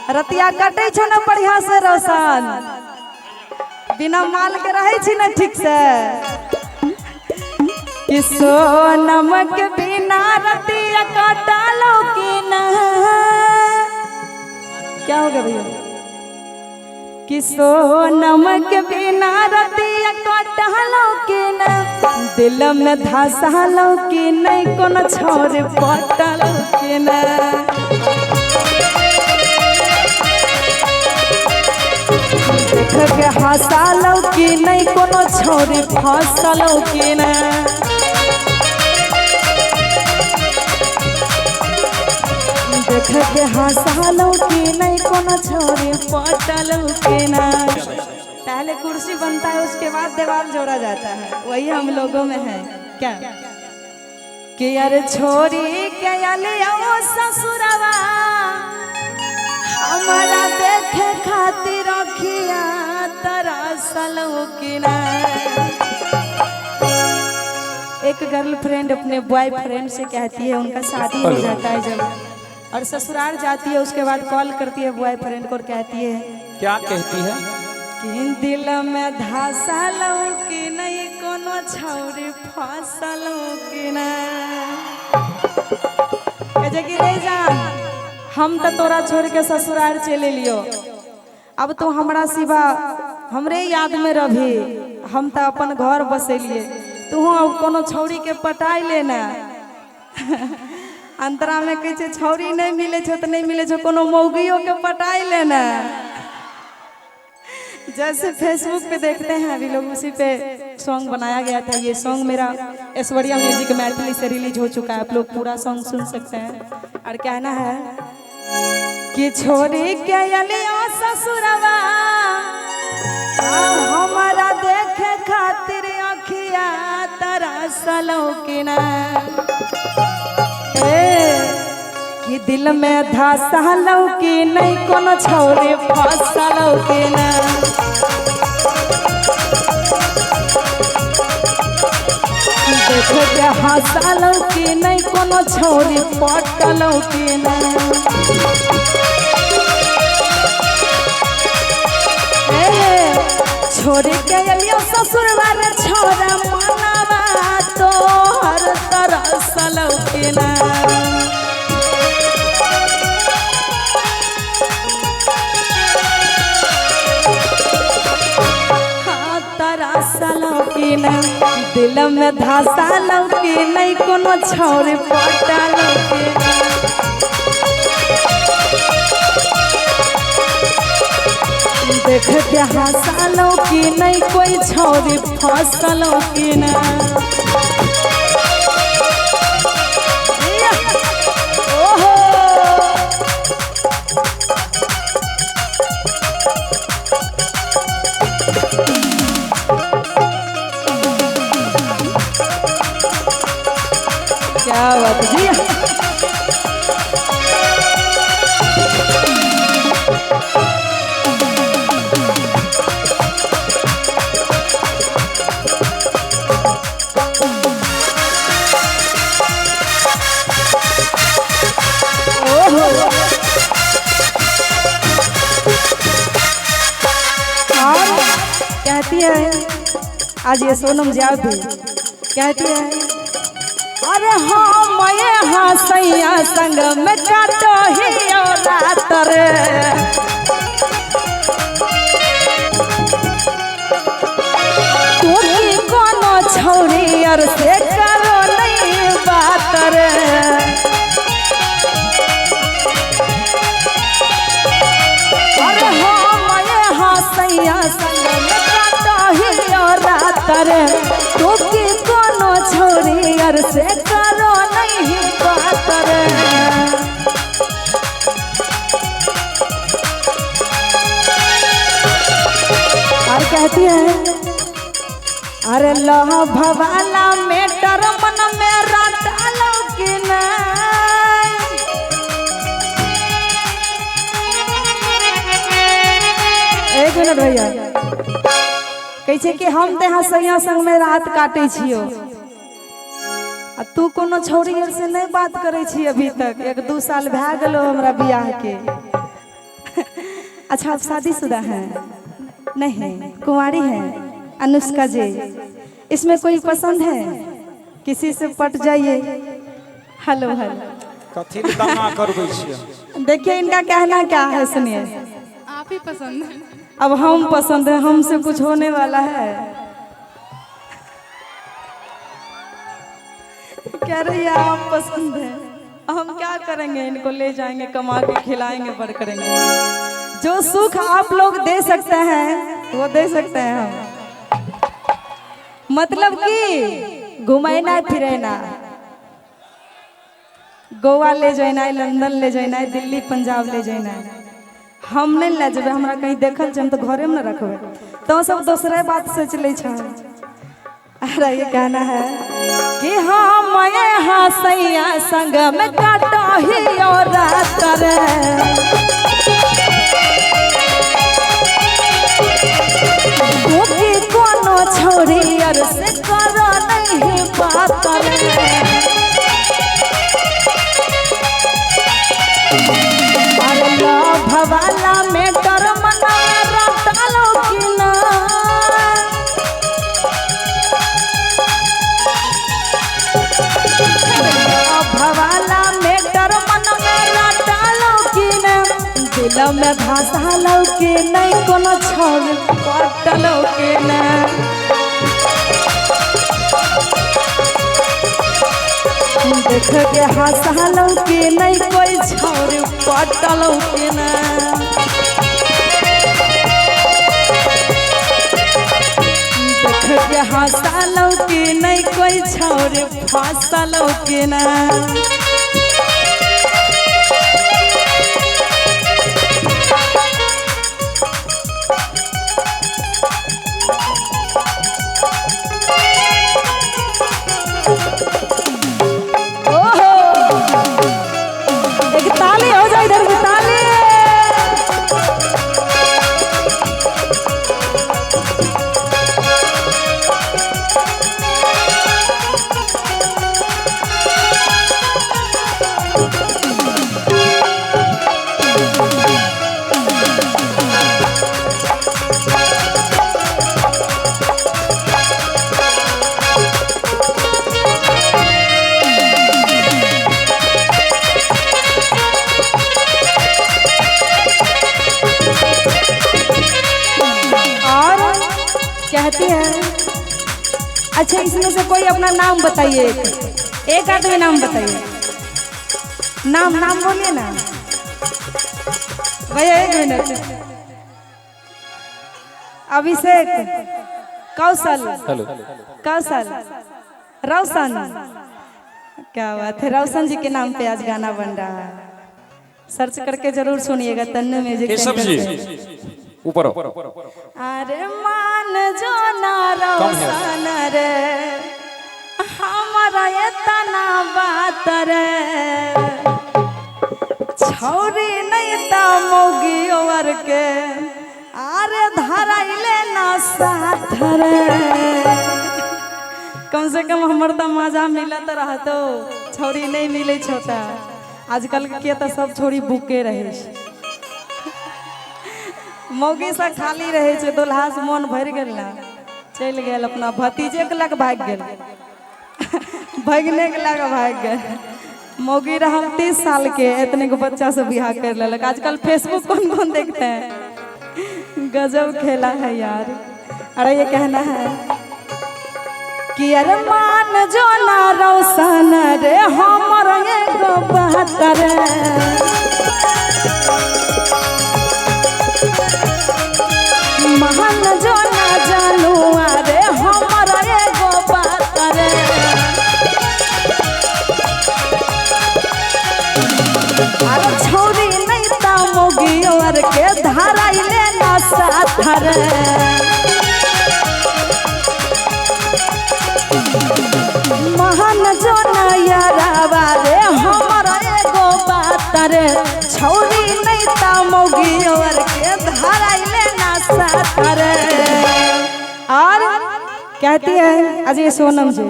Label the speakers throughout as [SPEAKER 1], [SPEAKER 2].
[SPEAKER 1] रतिया कटै छौ ने बढ़िया से रोशन, बिना माल के रहै छी ने ठीक से? कि सोनम के बिना रतिया कटलो कि ना? क्या हो गया भैया? कि सोनम के बिना रतिया कटलो कि ना, दिल में धसालो कि नहीं, कोनो छोर पटलो कि ना? देख के हंसालो कि नहीं, कोनो छोरी फसलो कि ना? देख के हंसालो कि नहीं, कोनो छोरी पटलो कि ना? पहले कुर्सी बनता है, उसके बाद दीवार जोड़ा जाता है, वही हम लोगों में है क्या कि अरे छोरी के अलिया ससुरवा, हमारा देखे खातिर अखिया तरसलो कि ना? एक गर्लफ्रेंड अपने बॉयफ्रेंड से कहती है, उनका शादी हो जाता है जब और ससुराल जाती है, उसके बाद कॉल करती है बॉयफ्रेंड को और कहती है,
[SPEAKER 2] क्या कहती है?
[SPEAKER 1] कि दिल में धसलो कि नहीं, कोनो छौरी फसलो कि ना? कहे कि रे जान, हम तो तोरा छोड़ के ससुराल चले लियो, अब तो हमरा सिवा हमरे याद में रही, हम तो अपन घर बसेलिए, तू अब कोनो छौरी के पटाई लेना। अंतरा में कहै छै छौरी नहीं मिले छौ तो नहीं मिले छौ, कोनो मौगियो के पटाई लेना। जैसे फेसबुक पे देखते हैं अभी लोग, उसी पे सॉन्ग बनाया गया था। ये सॉन्ग मेरा ऐश्वर्या म्यूजिक मैथिली से रिलीज हो चुका है, आप लोग पूरा सॉन्ग सुन सकते हैं। और कहना है कि छोरी के अलिया ससुरवा, हमारा देखे खातिर अखिया तरसलो कि ना? ए कि दिल में धसलो कि नहीं, कोनो छौरी फसलो कि ना? देख के हंसलो कि नहीं, कोनो छौरी पटलो कि ना? ए छोरी के अलिया ससुरवा रे छोरा, मनवा तोहर तरसलो कि ना? हाँ तरसलो कि ना, दिल में धसलो कि नहीं, कोनो छौरी पटलो कि ना? देख के हंसलो कि नहीं, कोई छौरी फसलो कि ना? ओहो क्या बात जी। ओहो और कहती है आज ये सोनम जाओ भी कहती है, अरे हाँ मैं हाँ सैया संग में काटो ही रात रे, तू की कोनो छौरी अर से करो नहीं बात रे। अरे हाँ मैं हाँ सैया संग में काटो ही रात रे, तू की कोनो छौरी अर से करो नहीं बात रे। और कहती है अरे लह भवाला में डर मन में रटालो कि ना? एक मिनट भैया, कहै कि हम तो यहाँ सैया संग में रात काटे छियो, आ तू कोनो छौरी से नहीं बात करे छी अभी तक, 1-2 साल भए गेलो हमरा बियाह के। अच्छा, आप शादीशुदा हैं? नहीं, कुंवारी हैं। अनुष्का जी, इसमें कोई पसंद है? किसी से पट जाइए। Hello hello.
[SPEAKER 2] कथी लए दंगा करबै छियै?
[SPEAKER 1] देखिए, इनका कहना क्या है, सुनिए।
[SPEAKER 3] आप ही पसंद है।
[SPEAKER 1] अब हम पसंद है? हमसे कुछ होने वाला है? कह रही है आप पसंद है। हम क्या करेंगे? इनको ले जाएंगे, कमा के खिलाएंगे, बड़ करेंगे। जो सुख आप लोग दे सकते हैं, वो दे सकते हैं हम। मतलब कि घुमाना फिरेना, गोवा ले जेनाइ, लंदन ले जेनाइ, दिल्ली पंजाब ले जेनाइ, हम नहीं ले जेबै। हमरा कहीं देखल छै, हम तऽ घरेमे ने रखबै। तो सब दोसरे बात सोच लै छै। अरे, ये कहना है कि हम यहाँ सैया संग में काटही और रात रे। तू की कोनो छोरी अर से कर नहीं बात रे। अरे, लव वाला में डर मना रटालो कि ना? भवाला में डर मन में रटालो कि ना? दिल में धसालो कि नहीं? कोनो छोर पटलो कि ना? देख के हंसालो कि नहीं? कोई छोर पटलो कि ना? देख के हंसालो कि नहीं? कोई छोर फंसालो कि ना? ओहो, एक ताली हो जाए इधर से, ताली। और कहती है, अच्छा, इसमें से कोई अपना नाम बताइए। एक एक आदमी नाम बताइए। नाम, नाम बोलिए ना भैया। एक मिनट। अभिषेक, कौशल।
[SPEAKER 2] हेलो।
[SPEAKER 1] कौशल, रोशन, क्या बात है! रोशन जी के नाम पे आज गाना बन रहा है। सर्च करके जरूर सुनिएगा, तन्नू म्यूजिक
[SPEAKER 2] केशव
[SPEAKER 1] सेंटर
[SPEAKER 2] जी।
[SPEAKER 1] से।
[SPEAKER 2] ऊपर आओ।
[SPEAKER 1] अरे, मान जो ना
[SPEAKER 2] कम है।
[SPEAKER 1] रोशन रे, हमारा इतना बात रे, छौरी नहीं ता मौगी और के अरे धराइले ना साथ रे। कम से कम हमर तऽ मजा मिलत रहतो, छौरी नहीं मिलै छौ तऽ। आजकल के तऽ सब छौरी बुके रहै छै, मौगी से खाली रहै छै। दुल्हा से मोन भरि गेल ने, चलि गेल अपना भतीजे के लग, भागि गेल, भगने के लग भागि गेल। मौगी रहल 30 साल के, एतने को बच्चा से बियाह कर लेलक। आजकल फेसबुक कौन कौन देखते हैं? गजब खेला है यार। अरे, ये कहना है कि अरे, मान जो ना रोशन रे, हमर एगो बात रे, महान जो ना जानू रे, हमर एगो बात रे। अरे, छौरी नहीं ता मौगी और के धराइले ना साथ रे। महान जो नयरावा रे, हमर एगो बात रे, छौरी नहीं ता मौगी और के धराइले ना साथ रे। और कहती है अजय सोनम जी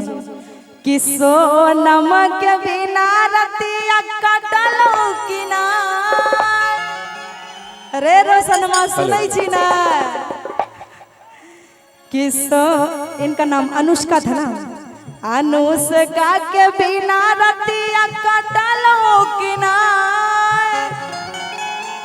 [SPEAKER 1] कि सोनम के बिना रतिया कटलो कि ना? रे रोशनमा सुनै छी ना किसो इनका नाम अनुष्का था ना। अनुष्का के बिना रतिया कट